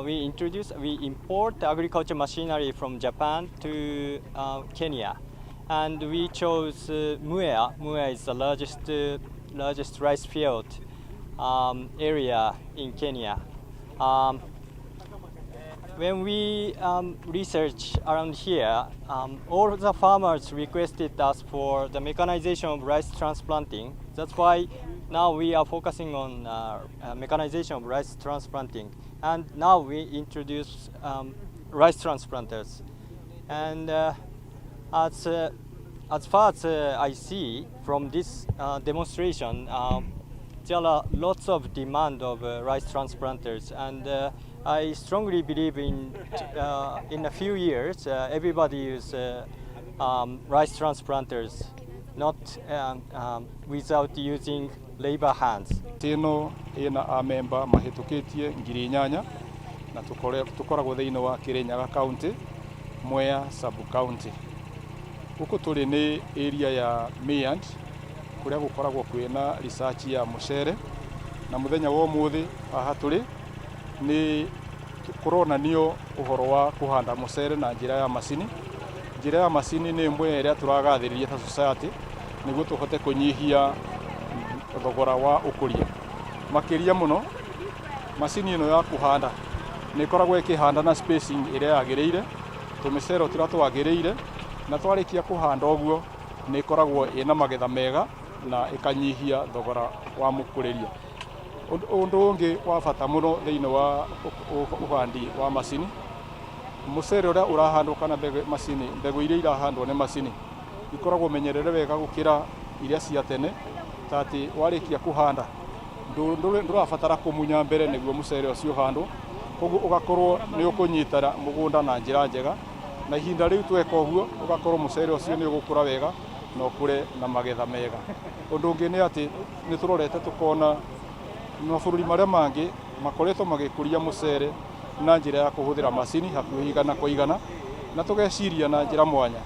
we introduce, we import agriculture machinery from Japan to Kenya, and we chose Mwea. Mwea is the largest rice field area in Kenya. When we research around here, all the farmers requested us for the mechanization of rice transplanting. That's why now we are focusing on mechanization of rice transplanting. And now we introduce rice transplanters. And as far as I see from this demonstration, there are lots of demand of rice transplanters, and I strongly believe in a few years everybody use rice transplanters, not without using labor hands. Ĩno ĩna amemba mahĩtũkĩtie 8,000 na tũkoragwo thĩinĩ wa Kirinyaga County, Mwea sub county. Gũkũ tũrĩ nĩ area ya Miand, kũrĩa gũkoragwo kwĩna research ya mũcere, na mũthenya wa ũmũthĩ haha tũrĩ nĩ kũronanio ũhoro wa kũhanda mũcere na njĩra ya macini. Njĩra ya macini nĩ ĩmwe ĩrĩa tũragathĩrĩria ta society nĩguo tũhote kũnyihia thogora wa ũkũria. Makĩria mũno, macini ĩno ya kũhanda nĩ ĩkoragwo ĩkĩhanda na spacing ĩrĩa yagĩrĩire, tũmĩcero tũrĩa twagĩrĩire, na twarĩkia kũhanda ũguo nĩ ĩkoragwo ĩna magetha mega na ĩkanyihia thogora wa mũkũrĩria. Ũndũ ũngĩ wa bata mũno thĩinĩ wa ũhandi wa macini, mũcere ũrĩa ũrahandwo kana mbegũ macini, mbegũ iria irahandwo nĩ macini ikoragwo menyerere wega gũkĩra iria cia tene, ta atĩ warĩkia kũhanda ndũrabatara kũmunya mbere nĩguo mũcere ũcio ũhandwo, koguo ũgakorwo nĩ ũkũnyitana mũgũnda na njĩra njega, na ihinda rĩu tweka ũguo ũgakorwo mũcere ũcio nĩ ũgũkũra wega na ũkũre na magetha mega. Ũndũ ũngĩ nĩ atĩ nĩ tũrorete tũkona mabũrũri marĩa mangĩ makoretwo magĩkũria mũcere na njĩra ya kũhũthĩra macini hakuhĩ 100%, na tũgeciria na njĩra mwanya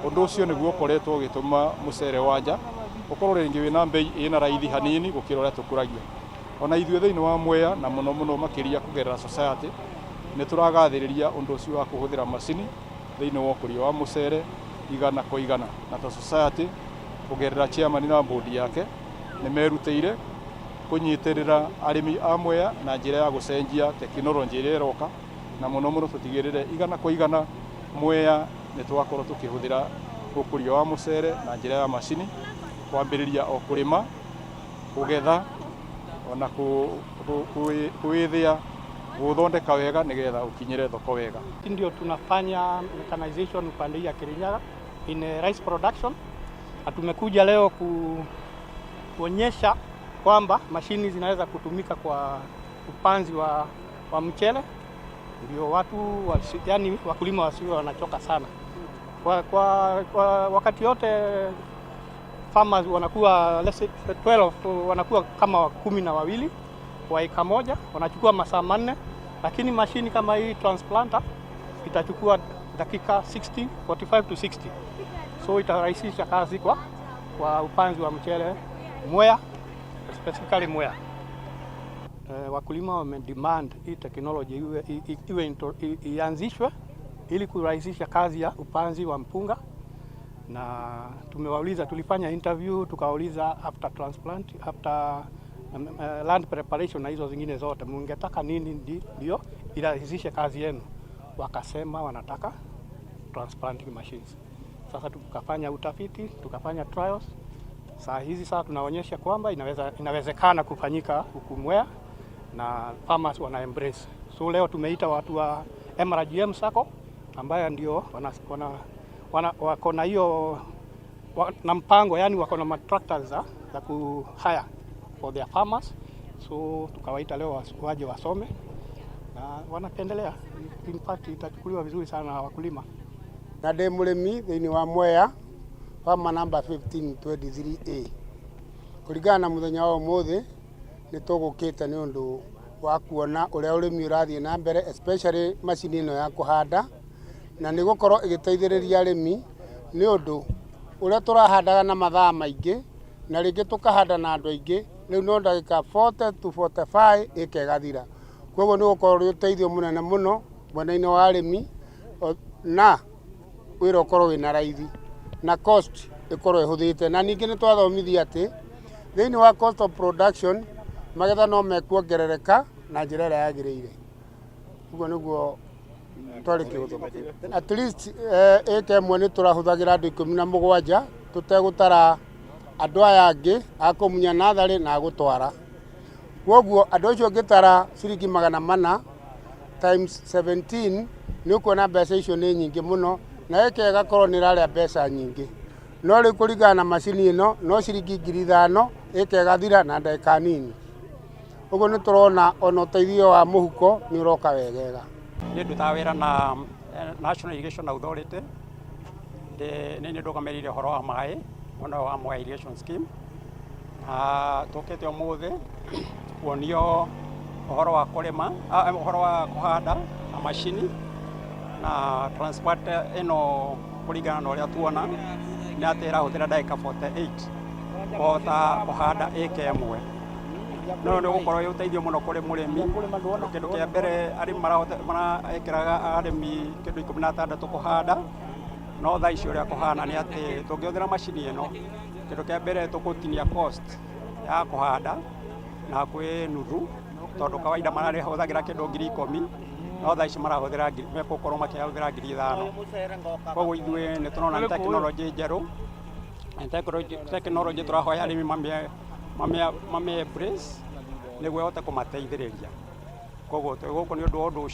ũndũ ũcio nĩguo ũkoretwo ũgĩtũma mũcere wa nja ũkorwo rĩngĩ wĩna mbei ĩna raithi hanini gũkĩra ũrĩa tũkũragia. Ona ithuĩ thĩinĩ wa Mwea, na mũno mũno makĩria kũgerera society, nĩ tũragathĩrĩria ũndũ ũcio wa kũhũthĩra macini thĩinĩ wa ũkũria wa mũcere 100%, na ta society kũgerera chairman na board yake nĩ merutĩire kũnyitĩrĩra arĩmi a Mwea na njĩra ya gũcenjia tekinoronjĩ ĩrĩa ĩroka, na mũno mũno tũtigĩrĩre 100% Mwea nĩ twakorwo tũkĩhũthĩra ũkũria wa mũcere na njĩra ya macini, kwambĩrĩria o kũrĩma, kũgetha, ona kũwĩthĩa, gũthondeka wega nĩgetha ũkinyĩre thoko wega. Ndio tunafanya mechanization upande hii ya Kirinyaga in rice production, na tumekuja leo kuonyesha kwamba mashini zinaweza kutumika kwa upanzi wa mchele, ndio watu yani wakulima wasiwe wanachoka sana. Kwa wakati yote farmers wanakuwa, let's say 12, wanakuwa kama 12 kwa eka moja, wanachukua masaa 4, lakini mashini kama hii transplanter itachukua dakika 60, 45 to 60, so itarahisisha kazi kwa upanzi wa mchele Mwea, specifically Mwea. Wakulima wame demand hii technology ianzishwe ili kurahisisha kazi ya upanzi wa mpunga, na tumewauliza, tulifanya interview tukawauliza after transplant, after land preparation na hizo zingine zote, mungetaka nini ndio irahisishe kazi yenu? Wakasema wanataka transplanting machines. Sasa tukafanya utafiti, tukafanya trials. Saa hizi sasa tunaonyesha kwamba inawezekana kufanyika huku Mwea na farmers wana embrace. So leo tumeita watu wa MRGM Sacco ambayo ndio wako na hiyo na mpango, yani wako na matractors za ku hire for their farmers. So tukawaita leo waje wasome na wanapendelea. In fact, itachukuliwa vizuri sana na wakulima. Na ndĩ mũrĩmi thĩinĩ wa Mwea, farmer number 1523A. Kũringana na mũthenya wa ũmũthĩ, nĩ tũgũkĩte nĩ ũndũ wa kuona ũrĩa ũrĩmi ũrathiĩ na mbere, especially macini ĩno ya kũhanda, na nĩ gũkorwo ĩgĩteithĩrĩria arĩmi nĩ ũndũ ũrĩa tũrahandaga na mathaa maingĩ na rĩngĩ tũkahanda na andũ aingĩ, rĩu no ndagĩka 40 to 45 ĩka ĩgathira. Koguo nĩ gũkorwo ũrĩ ũteithio mũnene mũno mwena-inĩ wa arĩmi na wĩra ũkorwo wĩna raithi na cost ĩkorwo ĩhũthĩte. Na ningĩ nĩ twathomithia atĩ thĩinĩ wa cost of production magetha no mekuongerereka na njĩra ĩrĩa yagĩrĩire. Ũguo nĩguo twarĩkia gũthoma. At least ĩka ĩmwe nĩ tũrahũthagĩra andũ 17 tũtegũtara andũ aya angĩ a kũmunya natharĩ na a gũtwara. Koguo andũ acio ũngĩtara ciringi 400 times 17, nĩ ũkuona mbeca icio nĩ nyingĩ mũno, na ĩka ĩgakorwo nĩ ĩrarĩa mbeca nyingĩ. No rĩu kũringana na macini ĩno, no ciringi 5000 ĩka ĩgathira na ndagĩka nini. Ũguo nĩ tũrona ona ũteithio wa mũhuko nĩ ũroka wegega. Niĩ ndutaga wĩra na National Irrigation Authority. Nĩ niĩ ndũgamĩrĩire ũhoro wa maĩ mwena ũyũ wa Mwea Irrigation Scheme. Na tũkĩte ũmũthĩ kuonio ũhoro wa kũrĩma, ũhoro wa kũhanda na macini na transplanter ĩno. Kũringana na ũrĩa tuona nĩ atĩ ĩrahũthĩra ndagĩka 48 kũhota kũhanda ĩka ĩmwe. No nĩ ũgũkorwo wĩ ũteithio mũno kũrĩ mũrĩmi. Kĩndũ kĩa mbere, arĩmi marekĩraga arĩmi kĩndũ 16 kũhanda, no thaa ici ũrĩa kũhana nĩ atĩ tũngĩhũthĩra macini ĩno, kĩndũ kĩa mbere tũgũtinia cost ya kũhanda na hakuhĩ nuthu, tondũ kawaida marahũthagĩra kĩndũ 10,000, no thaa ici marahũthĩra megũkorwo makĩhũthĩra 5000. Koguo ithuĩ nĩ tũrona nĩ tekinoronjĩ njerũ, tekinoronjĩ tũrahoya arĩmi mamĩ embrace nĩguo ĩhote kũmateithĩrĩria. Koguo twĩ gũkũ nĩ ũndũ wa ũndũ ũcio.